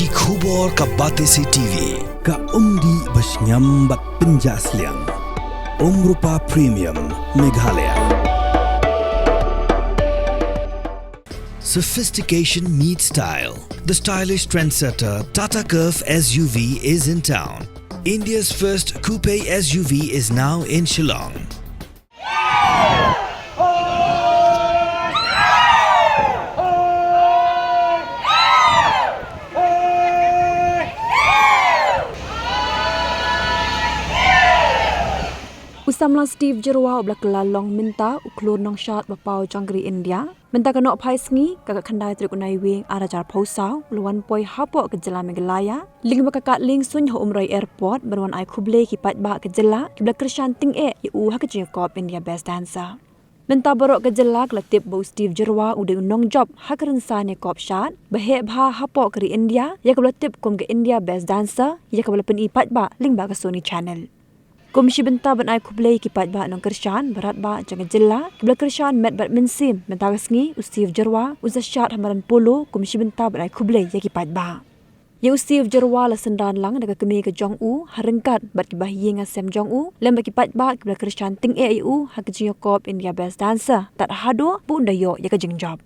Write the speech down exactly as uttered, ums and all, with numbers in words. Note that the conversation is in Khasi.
Ki khubor ka Batesi T V, ka umdih ba shngiam bad pynjah sliang. Umrupa Premium, Meghalaya. Sophistication meets style. The stylish trendsetter Tata Curvv S U V is in town. India's first coupe S U V is now in Shillong. U samla Steve Jyrwa uba la kylla long mynta u khlur nongshad ba paw jong ka ri India, mynta ka nohphai sngi, ka khatkhyndai tarik u Naiwieng arhajar arphew saw, u la wan poi hapoh ka jylla Meghalaya lyngba ka kad liengsuiñ ha Umroi Airport ban wan ai khublei ki paidbah ka jylla kiba la kyrshan tyngeh ïa u ha ka jingïakop India Best Dancer. Mynta baroh ka jylla ka la tip ba u Steve Jyrwa u dei u nongjop ha ka rynsan ïakop shad ba heh bha hapoh ka ri India, ïa kaba la tip kum ka India Best Dancer, ïa kaba la pyni paidbah lyngba ka Sony Channel. Kum shi bynta ban ai khublei ki paidbah nongkyrshan baroh ba jong ka jylla kiba la kyrshan met bad mynsiem, mynta ka sngi u Steve Jyrwa u sa shad ha madan Polo kum shi bynta ban ai khublei ïa ki paidbah. Ïa u Steve Jyrwa la synran lang da ka kmie ka jong u, ha ryngkat bad ki bahaïing hasem jong u lem bad ki paidbah kiba la kyrshan tyngeh ïa u ha ka jingïakop India Best Dancer tad haduh ba un da ïoh ïa ka jingjop.